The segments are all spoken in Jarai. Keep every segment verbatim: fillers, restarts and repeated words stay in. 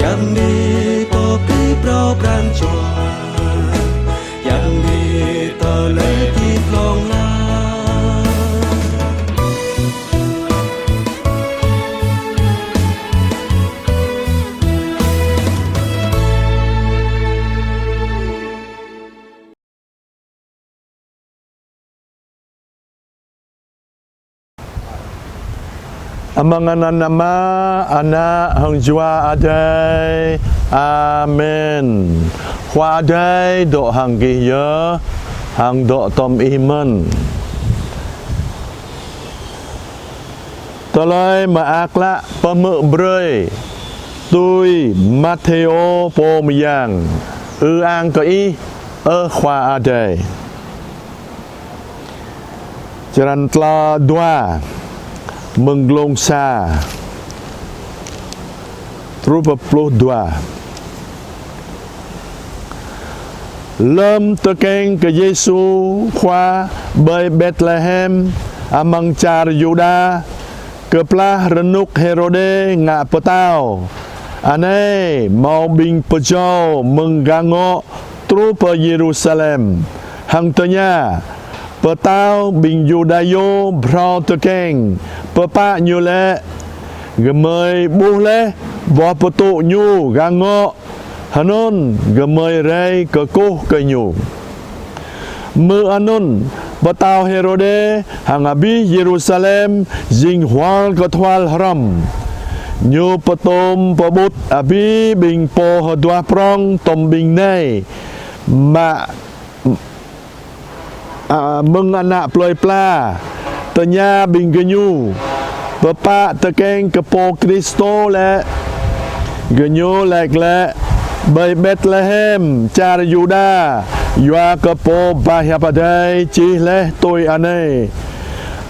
Yang ni pơpĭ phrâo pran jua, yang ni tơlơi pĭ plông la. Amăng anăn Ama, Ană hăng Jua Adai. Amen. Khua Adai dŏ hăng gih yơh, hăng dŏ tom ih mơ̆n. Tơlơi mơak klă pơhmư̆ brơi tui Mathêô pô mơyang. Ư-ang kơ Ih, ơ Khua Adai. Črăn tlâo dua, mơ̆ng glông sa truh pơ pluh dua. Lơm tơkeng kơ Yêsu Khua ƀơi Betlehem amăng čar Yuđa, kơplah rơnŭk Hêrôdê ngă pơtao, anai hmâo ƀing pơjâo mơ̆ng gah ngŏ truh pơ Yêrusalem, hăng tơña: Pơtao ƀing Yuđayô phrâo tơkeng, pơpă ñu lĕ? Gơmơi ƀuh laih boh pơtŭ ñu gah ngŏ, hơnŭn gơmơi rai kơkuh kơ ñu. Hmư̆ anŭn, pơtao Hêrôdê hăng abih Yêrusalem jing hual kơthual hrŏm. Ñu pơtôm pơƀut abih ƀing pô hơduah prŏng tom ƀing nai mă, a, mơ̆ng ană plơi pla, tơña ƀing gơñu: Pơpă tơkeng kơ Pô Kristô lĕ? Gơñu laĭ glaĭ: Ƀơi Betlehem čar Yuđa, yua kơ pô ba hiăp Adai čih laih tui anai: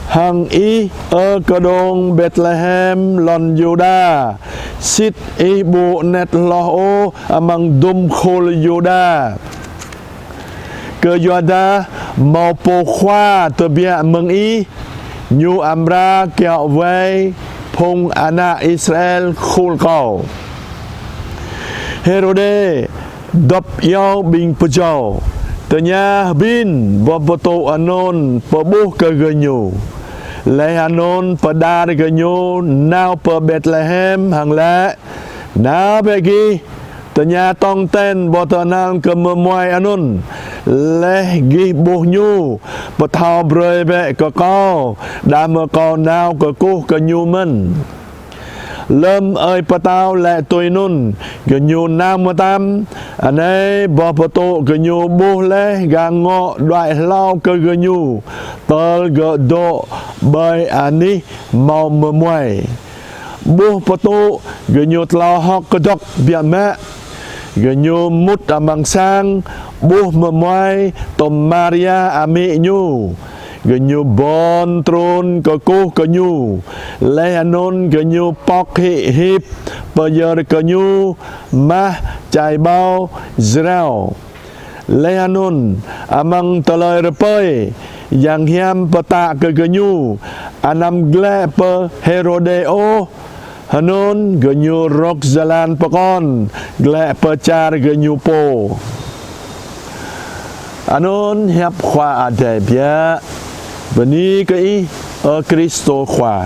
Hăng ih, ơ kơđông Betlehem lŏn Yuđa, sĭt ih ƀu anet hloh ôh amăng dŭm khul Yuđa. Kơyuadah hmâo pô khua tơbiă mơ̆ng ih, ñu amra kiaŏ wai phung ană Israel khul kâo. Hêrôdê dŏp iâu ƀing pơjâo, tơña hơbĭn boh pơtŭ anŭn pơƀuh kơ gơñu. Laih anŭn pơđar gơñu nao pơ Betlehem hăng laĭ: Nao bĕ gih, tơña tong ten boh tơhnal kơ mơmuai anŭn, laih gih ƀuh ñu, pơthâo brơi bĕ kơ kâo, đah mơ̆ kâo nao kơkuh kơ ñu mơ̆n. Lơm ơi pơtao laĭ tui anŭn, gơñu nao mơtam. Anai boh pơtŭ gơñu ƀuh laih gah ngŏ đuaĭ hlâo kơ gơñu, tơl gơ̆ dŏ ƀơi anih hmâo mơmuai. Ƀuh pơtŭ, gơñu tlao hơ̆k kơdŏk biă mă. Gơñu mŭt amăng sang, ƀuh mơmuai tom Maria amĭ ñu. Gơñu bon trŭn kơkuh kơ ñu. Laih anŭn gơñu pŏk hĭ hip pơyơr kơ ñu mah, čai ƀâo, jrao. Laih anŭn, amăng tơlơi rơpơi, yang hiam pơtă kơ gơñu anăm glaĭ pơ Hêrôdê ôh. Hơnŭn gơñu rŏk jơlan pơkŏn glaĭ pơ čar gơñu pô. Anŭn hiăp Khua Adai biă. Bơni kơ Ih, ơ Kristô Khua.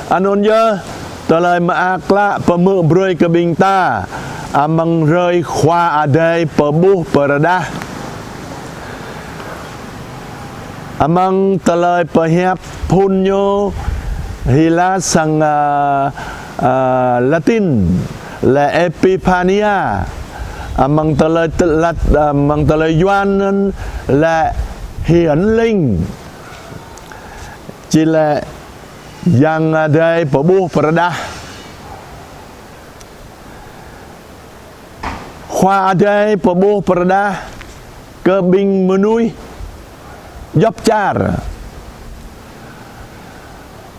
Anŭn yơh, tơlơi mơak klă pơhmư̆ brơi kơ ƀing ta amăng hrơi Khua Adai pơƀuh pơrơđah. Amăng tơlơi pơhiăp phŭn ñu Hilas hăng, a, a, Latin laĭ Epiphania. Amăng tơlơi tơlat, amăng tơlơi Yuan laĭ Hiển Linh. Či laĭ Yang Adai pơƀuh pơrơđah. Khua Adai pơƀuh pơrơđah kơ ƀing mơnuih djŏp čar.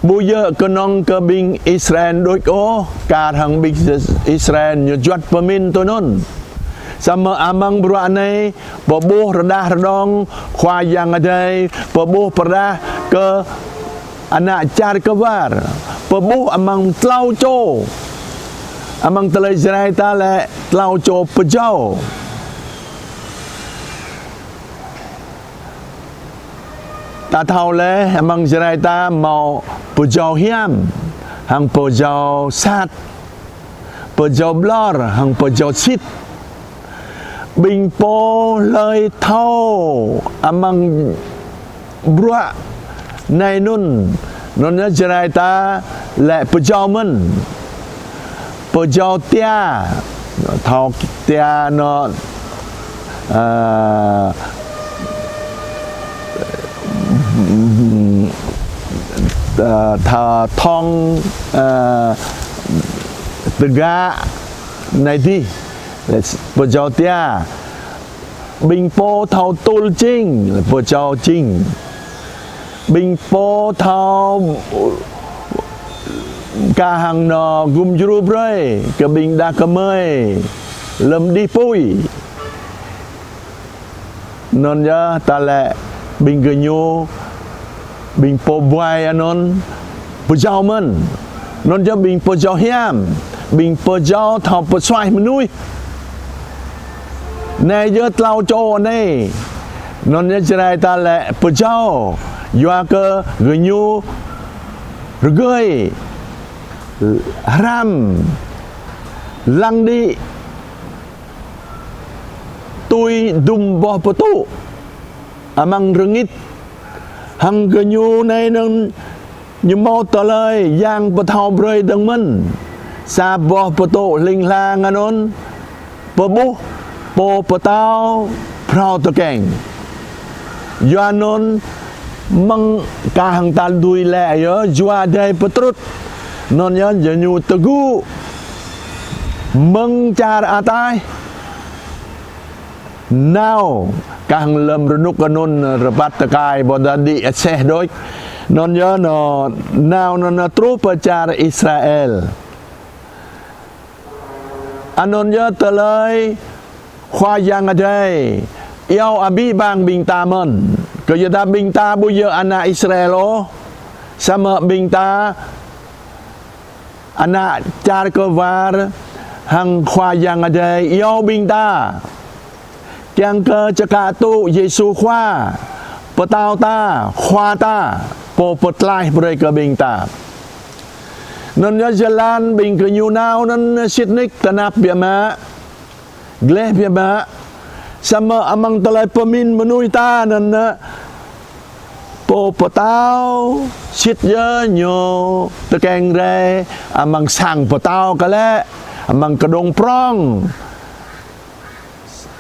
Ƀu djơ̆ kơnơ̆ng kơ ƀing Israel đôč ôh, kar hăng ƀing Israel ñu juăt pơmĭn tui anŭn. Samơ̆ amăng bruă anai, pơƀuh rơđah rơđông, Khua Yang Adai pơƀuh pơrơđah kơ ană čar kơwar, pơƀuh amăng tlâo čô. Amăng tơlơi Jrai ta lĕ tlâo čô pơjâo. Ta thâo lĕ amăng Jrai ta hmâo pơjâo hiam, hăng pơjâo sat, pơjâo ƀlŏr, hăng pơjâo sĭt. Ƀing pô hlơi thâo amăng bruă anai anŭn, anŭn yơh Jrai ta lĕ pơjâo mơ̆n. Pơjâo tia, thâo tia anŭn, ơ, ơ, thâo thŏng, ơ, tơgă anai dih, pơjâo tia. Ƀing pô thâo tŭl jing, pơjâo jing. Ƀing pô thâo kah hăng anŏ gum djru brơi kơ ƀing đah kơmơi lơ̆m đih apui. Anŭn yơh ta lĕ ƀing gơñu, ƀing pô ƀuai anŭn pơjâo mơ̆n. Anŭn yơh ƀing pơjâo hiam, ƀing pơjâo thâo pơsuaih mơnuih. Anai yơh tlâo čô anai. Anŭn yơh Jrai ta lĕ pơjâo, yua kơ gơñu rơgơi, hrăm, lăng đĭ, tui dŭm boh pơtŭ amăng rơngit. Hăng gơñu anai anŭn ñu hmâo tơlơi Yang pơthâo brơi dơ̆ng mơ̆n. Sa boh pơtŭ hling hlang anŭn pơƀuh pô pơtao phrâo tơkeng. Yua anŭn mơ̆ng kah hăng ta dưi lĕ yơh Jua Adai pơtrŭt. Anŭn yơh gơñu tơgŭ mơ̆ng čar ataih nao, kah hăng lơ̆m rơnŭk anŭn rơbat tơkai ƀôdah đĭ aseh đôč. Anŭn yơh nao, nao anŭn truh pơ čar Israel. Anŭn yơh tơlơi Khua Yang Adai iâu abih bang ƀing ta mơ̆n. Kơ yua dah ƀing ta ƀu djơ̆ ană Israel ôh, samơ̆ ƀing ta ană čar kơwar, hăng Khua Yang Adai iâu ƀing ta kiăng kơ čơkă tŭ Yêsu Khua, Pơtao ta, Khua ta, Pô pơtlaih brơi kơ ƀing ta. Anŭn yơh jơlan ƀing gơñu nao anŭn sĭt nik tơnap biă mă, gleh biă mă. Samơ̆ amăng tơlơi pơmĭn mơnuih ta anŭn, Pô pơtao sĭt yơh ñu tơkeng rai amăng sang pơtao kơ lĕ, amăng kơdông prŏng.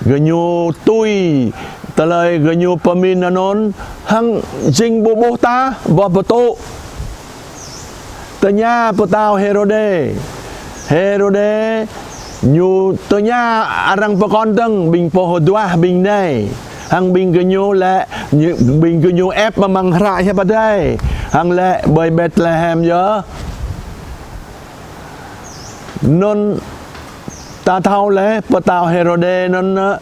Gơñu tui tơlơi gơñu pơmĭn anŭn, hăng jing ƀu ƀuh tah boh pơtŭ. Tơña pơtao Hêrôdê. Hêrôdê ñu tơña arăng pơkŏn dơ̆ng, ƀing pô hơduah ƀing anai. Hăng ƀing gơñu lĕ, ñu, ƀing gơñu ĕp amăng hră hiăp Adai. Hăng lĕ ƀơi Betlehem yơh. Anŭn ta thâo lĕ pơtao Hêrôdê anŭn, ơ,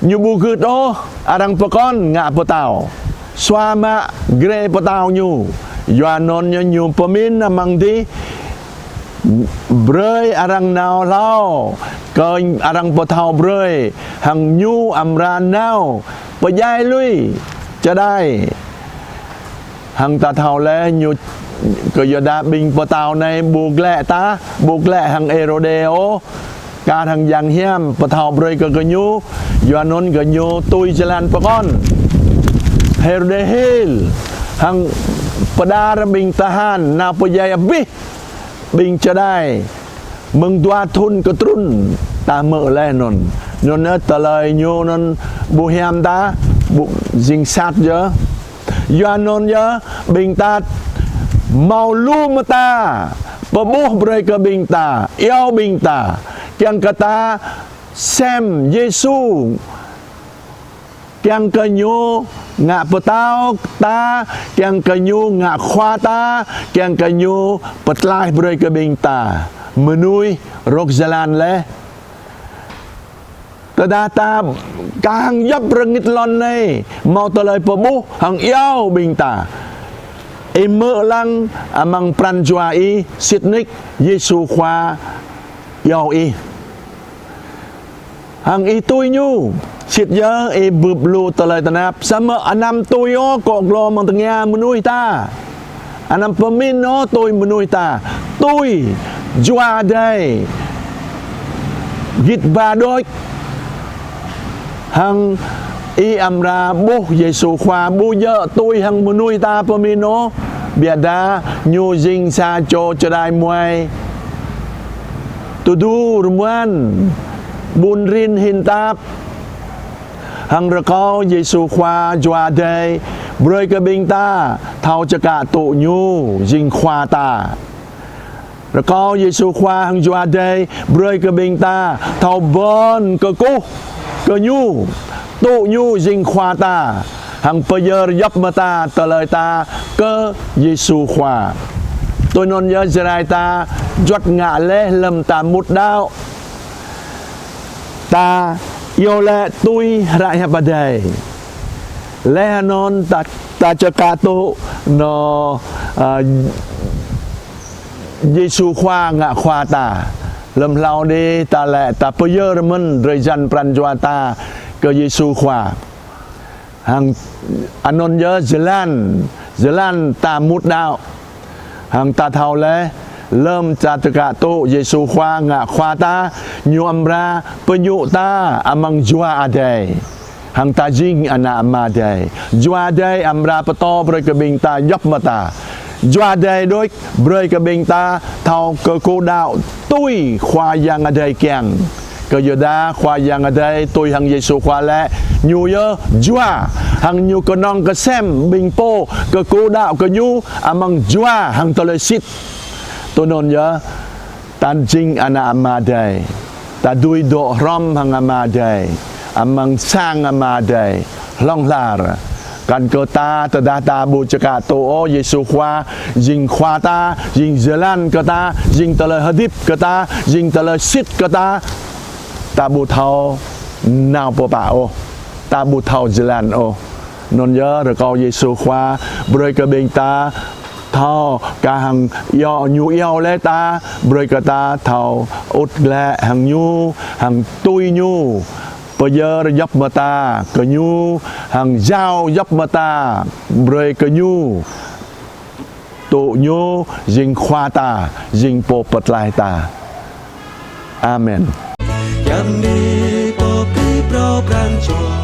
ñu ƀu gưt ôh arăng pơkŏn ngă pơtao. Sua mă grê pơtao ñu. Yua anŭn ñu, ñu pơmĭn amăng dih brơi arăng nao hlâo kơ arăng pơthâo brơi, hăng ñu amra nao pơdjai lui čơđai. Hăng ta thâo lĕ ñu, kơ yua dah ƀing pơtao anai ƀu glĕ tah, ƀu glĕ hăng Hêrôdê ôh, kar hăng yang hiam pơthâo brơi kơ gơñu, yua anŭn gơñu tui jơlan pơkŏn. Hêrôdê hil, hăng pơđar ƀing tơhan nao pơdjai abih ƀing čơđai mơ̆ng dua thŭn kơ trŭn, ta hmư̆ lĕ anŭn. Anŭn yơh tơlơi ñu anŭn ƀu hiam tah, ƀu jing sat yơh. Yua anŭn yơh ƀing ta hmâo lu mơta pơƀuh brơi kơ ƀing ta, iâu ƀing ta, kiăng kơ ta sem Yêsu, kiăng kơ ñu ngă pơtao ta, kiăng kơ ñu ngă khua ta, kiăng kơ ñu pơtlaih brơi kơ ƀing ta. Mơnuih rŏk jơlan lĕ. Tơdah ta kah hăng djŏp rơngit lŏn anai, hmâo tơlơi pơƀuh hăng iâu ƀing ta. Ih hmư̆ lăng amăng pran jua ih sĭt nik Yêsu Khua iâu ih. Hăng ih tui ñu, sĭt yơh ih bưp lu tơlơi tơnap, samơ̆ anăm tui ôh akŏ glô amăng tơngia mơnuih ta. Anăm pơmĭn ôh tui mơnuih ta, tui Jua Adai git ba đôč. Hăng ih amra ƀuh Yêsu Khua ƀu djơ̆ tui hăng mơnuih ta pơmĭn ôh, biă dah ñu jing sa čô čơđai muai tơdu rơmuăn, ƀun rin hin tap. Hăng rơkâo Yêsu Khua Jua Adai brơi kơ ƀing ta thâo čơkă tŭ ñu jing Khua ta. Rơkâo Yêsu Khua hăng Jua Adai brơi kơ ƀing ta thâo bơn kơkuh kơ ñu, tŭ ñu jing Khua ta, hăng pơyơr djŏp mơta tơlơi ta kơ Yêsu Khua. Tui anŭn yơh Jrai ta juăt ngă laih lơ̆m ta mŭt đaŏ. Ta iâu laĭ tui hră hiăp Adai. Laih anŭn ta, ta čơkă tŭ nô, a, Yêsu Khua ngă Khua ta. Lơ̆m hlâo đĭ ta laĭ ta pơyơr mơ̆n drơi jan pran jua ta kơ Yêsu Khua. Hăng anŭn yơh jơlan, jơlan ta mŭt đaŏ. Hăng ta thâo laih, lơ̆m ta čơkă tŭ Yêsu Khua ngă Khua ta, ñu amra pơñŭ ta amăng Jua Adai. Hăng ta jing ană Ama Adai. Jua Adai amra pơtô brơi kơ ƀing ta djŏp mơta. Jua Adai đôč brơi kơ ƀing ta thâo kơkuh đaŏ tui Khua Yang Adai kiăng. Kơ yua dah Khua Yang Adai tui hăng Yêsu Khua laĭ, ñu yơh Jua, hăng ñu kơnơ̆ng kơsem ƀing pô kơkuh đaŏ kơ ñu amăng Jua hăng tơlơi sĭt. Tui anŭn yơh, ta jing ană Ama Adai. Ta dưi dŏ hrŏm hăng Ama Adai, amăng sang Ama Adai hlŏng lar. Kăn kơ ta, tơdah ta ƀu čơkă tŭ ôh Yêsu Khua jing Khua ta, jing jơlan kơ ta, jing tơlơi hơdip kơ ta, jing tơlơi sĭt kơ ta, ta ƀu thâo nao pơ pă ôh, ta ƀu thâo jơlan ôh. Anŭn yơh rơkâo Yêsu Khua brơi kơ ƀing ta thâo kah hăng iâu, ñu iâu laĭ ta, brơi kơ ta thâo ŭt glaĭ hăng ñu, hăng tui ñu, pơyơr djŏp mơta kơ ñu, hăng jao djŏp mơta brơi kơ ñu, tŭ ñu jing Khua ta, jing Pô pơtlaih ta. Amen. Yam ni pô phi pro pran jua